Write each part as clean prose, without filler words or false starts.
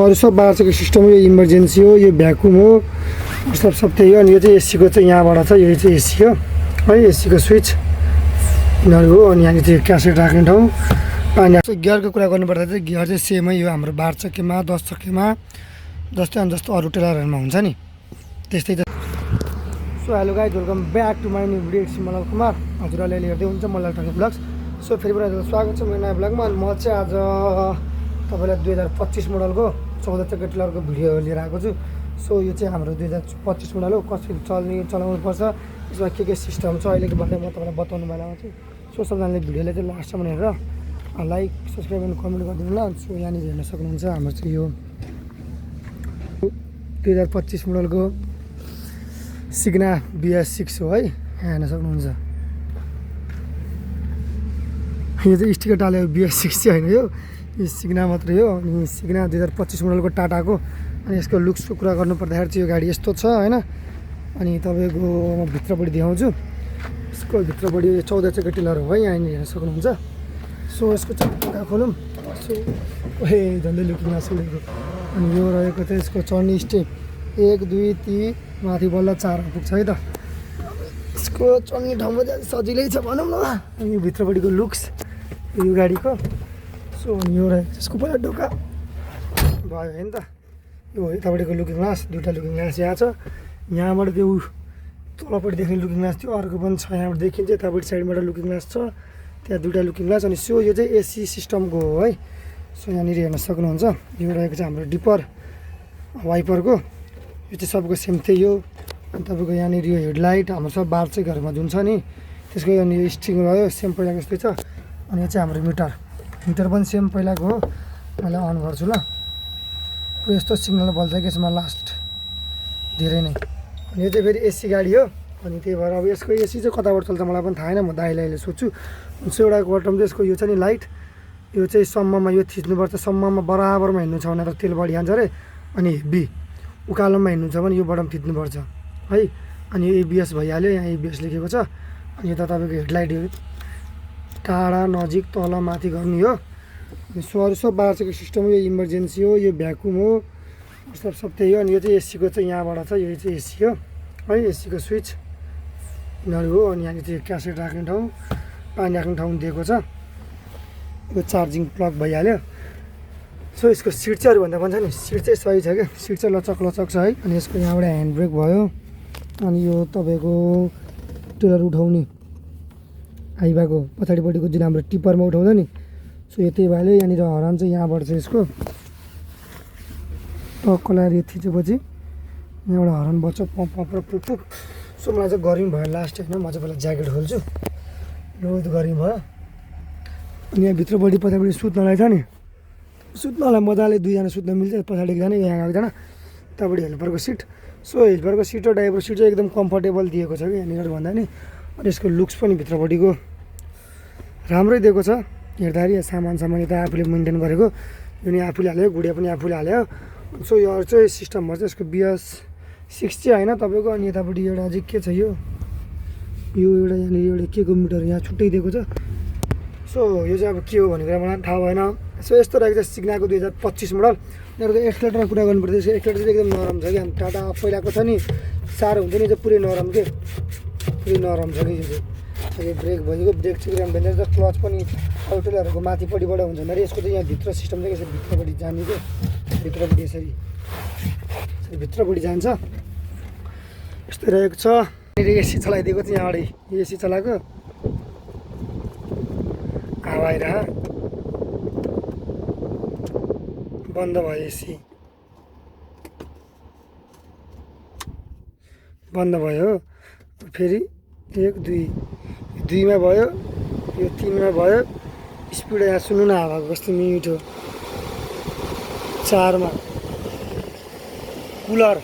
अरू सब 12 चक्के सिस्टम यो इमर्जेन्सी हो, यो भ्याकुम हो, सब त्यही हो। अनि यो चाहिँ एसीको चाहिँ यहाँबाट छ, यो चाहिँ एसी हो है, एसीको स्विच यिनीहरू हो। अनि यहाँनिर चाहिँ क्यासेट राख्ने ठाउँ। अनि गियरको कुरा गर्नुपर्दा चाहिँ गियर चाहिँ सेमै यो हाम्रो 12 चक्केमा 10 चक्केमा जस्तो अरू टेलरहरूमा हुन्छ नि त्यस्तै त। So hello guys, welcome back to my new video. It's Malal Kumar, हजुरहरूले अहिले हेर्दै हुन्छ मलाल टकी ब्लग्स। सो फेरि पनि हजुरलाई स्वागत छ मेरो नयाँ ब्लगमा। अनि म चाहिँ आज तपाईँलाई 2025 मोडलको 14 चक्के टेलरको भिडियो लिएर आएको छु। सो यो चाहिँ हाम्रो 2025 मोडल हो, कसरी चलाउनु पर्छ, यसमा के सिस्टम छ अहिलेको बारेमा म तपाईँलाई बताउनु बेलामा चाहिँ। सो सबजनाले भिडियोलाई चाहिँ लास्टसम्म हेरेर लाइक सब्सक्राइब अनि कमेन्ट गरिदिनु ल। सो यहाँनिर हेर्न सक्नुहुन्छ हाम्रो चाहिँ यो 2025 मोडलको सिग्ना BS6 हो है, यहाँ हेर्न सक्नुहुन्छ। यो चाहिँ स्टिकर टालेको BS6 चाहिँ होइन, यो सिग्ना मात्रै हो। अनि सिग्ना 2025 मोडलको टाटाको। अनि यसको लुक्सको कुरा गर्नुपर्दाखेरि चाहिँ यो गाडी यस्तो छ होइन। अनि तपाईँको म भित्रपट्टि देखाउँछु, यसको भित्रपट्टि 14 चक्के टेलर हो है, यहाँनिर हेर्न सक्नुहुन्छ। सो यसको चक्का खोलौँ। सो झन्डै लुकिङ ग्लास उडेको। अनि यो रहेको चाहिँ यसको चढ्ने स्टेप 1 2 3 माथि बल्ल 4 पुग्छ है त। यसको चढ्ने ठाउँमा चाहिँ सजिलै छ भनौँ न। अनि यो भित्रपट्टिको लुक्स यो गाडीको। सो अनि यो रहेको यसको पहिला ढोका भयो होइन त। यो यतापट्टिको लुकिङ ग्लास, दुईवटा लुकिङ ग्लास यहाँ छ। यहाँबाट त्यो तलपट्टि देख्ने लुकिङ ग्लास थियो, अर्को पनि छ यहाँबाट देखिन्छ। यतापट्टि साइडबाट लुकिङ ग्लास छ, त्यहाँ दुईवटा लुकिङ ग्लास। अनि सो यो चाहिँ AC सिस्टमको हो है। सो यहाँनिर हेर्न सक्नुहुन्छ। यो रहेको चाहिँ हाम्रो डिपर वाइपरको, यो चाहिँ सबको सेम त्यही हो। अनि तपाईँको यहाँनिर यो हेडलाइट हाम्रो सब 12 चक्केहरूमा जुन छ नि त्यसको। अनि यो स्ट्रिङ भयो सेम पहिलाको जस्तै छ। अनि यो चाहिँ हाम्रो मिटर पनि सेम पहिलाको हो। मैले अन गर्छु ल। यस्तो सिग्नल बल्छ कि यसमा लास्ट धेरै नै। अनि यो चाहिँ फेरि AC गाडी हो। अनि त्यही भएर अब यसको AC चाहिँ कताबाट चल्छ मलाई पनि थाहा छैन, म दाइलाई अहिले सोध्छु। सो एउटा बटम चाहिँ यसको यो छ नि लाइट, यो चाहिँ सम्ममा यो थिच्नुपर्छ, सम्ममा बराबरमा हिँड्नु छ भने त तेल बढी जान्छ अरे। अनि हेभी उकालोमा हिँड्नु छ भने यो बटम थिच्नुपर्छ है। अनि यो ABS भइहाल्यो, यहाँ ABS लेखेको छ। अनि यो त तपाईँको हेडलाइट हो, टाढा नजिक तल माथि गर्ने हो। अनि अरू सब 12 चक्के सिस्टम हो, यो इमर्जेन्सी हो, यो भ्याकुम हो, सब त्यही हो। अनि यो चाहिँ एसीको चाहिँ यहाँबाट छ, यो चाहिँ AC हो है, एसीको स्विच यिनीहरू हो। अनि यहाँनिर चाहिँ क्यासेट राख्ने ठाउँ, पानी राख्ने ठाउँ दिएको छ। यो चार्जिङ प्लग भइहाल्यो। सो यसको सिट चाहिँ अरूभन्दा भन्छ नि सिट चाहिँ सही छ क्या, सिट चाहिँ लचक छ है। अनि यसको यहाँबाट ह्यान्ड ब्रेक भयो। अनि यो तपाईँको टेलर उठाउने हाइभाको पछाडिपट्टिको जुन हाम्रो टिप्परमा उठाउँछ नि, सो यो त्यही भइहाल्यो। यहाँनिर हरान चाहिँ यहाँबाट चाहिँ यसको टक्क लगाएर यो थिचेपछि यहाँबाट हरान बच्छ पम्प र पुक। सो मलाई चाहिँ गर्मी भयो लास्ट होइन, म चाहिँ पहिला ज्याकेट खोल्छु। लोद गर्मी भयो। अनि यहाँ भित्रपट्टि पछाडिपट्टि सुत्नलाई छ नि, सुत्नलाई मजाले दुईजना सुत्न मिल्छ, पछाडि एकजना यहाँ एकजना, यतापट्टि हेल्परको सिट। सो हेल्परको सिट र ड्राइभरको सिट चाहिँ एकदम कम्फर्टेबल दिएको छ कि यहाँनिर भन्दा नि। अनि यसको लुक्स पनि भित्रपट्टिको राम्रै दिएको छ हेर्दाखेरि। सामान यता आफूले मेन्टेन गरेको, यो नि आफूले हाल्यो, गुडिया पनि आफूले हाल्यो। सो यो अरू चाहिँ सिस्टमहरू चाहिँ यसको BS6 चाहिँ होइन तपाईँको। अनि यतापट्टि एउटा अझै के छ यो एउटा यहाँनिर एउटा के को मिटर यहाँ छुट्टै दिएको छ। सो यो चाहिँ अब के हो भन्ने कुरा मलाई थाहा भएन। सो यस्तो रहेको छ सिग्नाको 2025 मोडल। यिनीहरूको एक्सलेटरमा कुरा गर्नुपर्दा यसको एक्सलेटर चाहिँ एकदम नरम छ कि। हामी टाटा पहिलाको छ नि साह्रो हुन्छ नि, चाहिँ पुरै नरम के, पुरै नरम छ कि यो चाहिँ। अनि ब्रेक भइगयो, ब्रेक चाहिँ राम्रो भइन्छ। क्लच पनि अरू टेलरहरूको माथिपट्टिबाट हुन्छ भने यसको चाहिँ यहाँ भित्र सिस्टम चाहिँ यसरी भित्रपट्टि जाने क्या, भित्रपट्टि यसरी भित्रपट्टि जान्छ। यस्तो रहेको छ। AC चलाइदिएको चाहिँ यहाँबाट AC चलाएको हावा आइरह बन्द भयो, AC बन्द भयो। फेरि 1 2 मा भयो, यो 3 मा भयो। स्पिड यहाँ सुन्नु न हावाको कस्तो मिठो। 4 मा कुलर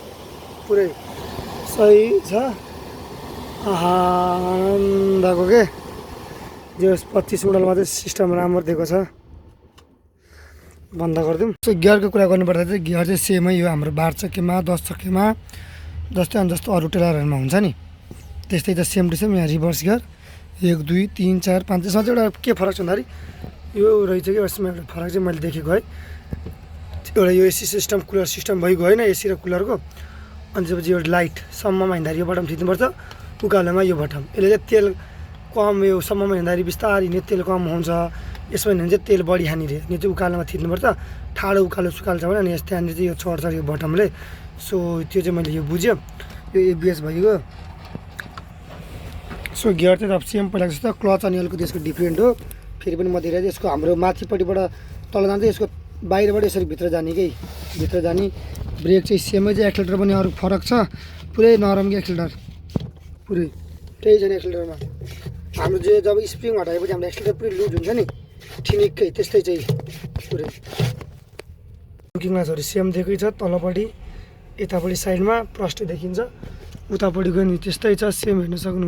पुरै सही छ। आनन्दको के जो 25 मोडलमा चाहिँ सिस्टम राम्रो दिएको छ। बन्द गरिदिउँ। सो गियरको कुरा गर्नुपर्दा चाहिँ गियर चाहिँ सेमै यो हाम्रो 12 चक्केमा 10 चक्केमा जस्तो अरू टेलरहरूमा हुन्छ नि त्यस्तै त सेम टु सेम। यहाँ रिभर्स गियर 1 2 3 4 5 यसमा चाहिँ एउटा के फरक छ भन्दाखेरि यो रहेछ कि यसमा एउटा फरक चाहिँ मैले देखेको है। एउटा यो एसी सिस्टम कुलर सिस्टम भइगयो होइन एसी र कुलरको। अनि त्यसपछि यो लाइट सम्ममा हिँड्दाखेरि यो बटम थिच्नुपर्छ, उकालोमा यो बटम। यसले चाहिँ तेल कम यो सम्ममा हिँड्दाखेरि बिस्तारै हिँड्ने तेल कम हुन्छ, यसमा हिँड्यो भने चाहिँ तेल बढी खाने रे। यो चाहिँ उकालोमा थिच्नुपर्छ, ठाडो उकालो सुकालो छ भने अनि त्यहाँनिर चाहिँ यो चढ्छ यो बटमले। सो त्यो चाहिँ मैले यो बुझ्यो। यो एबिएस भइगयो। सो गियर चाहिँ अब सेम पहिलाको जस्तो, क्लच अनि अलिकति यसको डिफ्रेन्ट हो। फेरि पनि म धेरै यसको हाम्रो माथिपट्टिबाट तल जान्छ, यसको बाहिरबाट यसरी भित्र जाने कि भित्र जाने। ब्रेक चाहिँ सेमै चाहिँ एक्सिलेटर पनि अरू फरक छ, पुरै नरम कि एक्सिलेटर पुरै त्यही छैन एक्सिलेटरमा। हाम्रो जो जब स्प्रिङ हटाएपछि हाम्रो एक्सिलेटर पुरै लुज हुन्छ नि ठिनिक्कै त्यस्तै चाहिँ पुरै। लुकिङ ग्लासहरू सेम दिएकै छ, तलपट्टि यतापट्टि साइडमा प्रष्ट देखिन्छ, उतापट्टि गयो नि त्यस्तै छ सेम हेर्न सक्नु।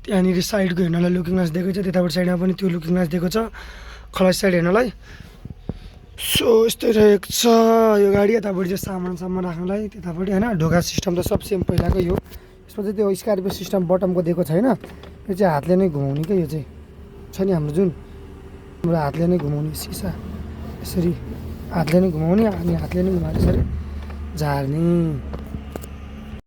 त्यहाँनिर साइडको हेर्नलाई लुकिङ ग्लास दिएको छ, त्यतापट्टि साइडमा पनि त्यो लुकिङ ग्लास दिएको छ खलास साइड हेर्नलाई। सो यस्तै रहेको छ यो गाडी। यतापट्टि चाहिँ सामान राख्नलाई त्यतापट्टि होइन। ढोका सिस्टम त सब सेम पहिलाकै हो। यसमा चाहिँ त्यो स्कर्पियो सिस्टम बटमको दिएको छैन, यो चाहिँ हातले नै घुमाउने क्या। यो चाहिँ छ नि हाम्रो जुन हाम्रो हातले नै घुमाउने सिसा, यसरी हातले नै घुमाउने अनि हातले नै घुमाएर यसरी झार्ने।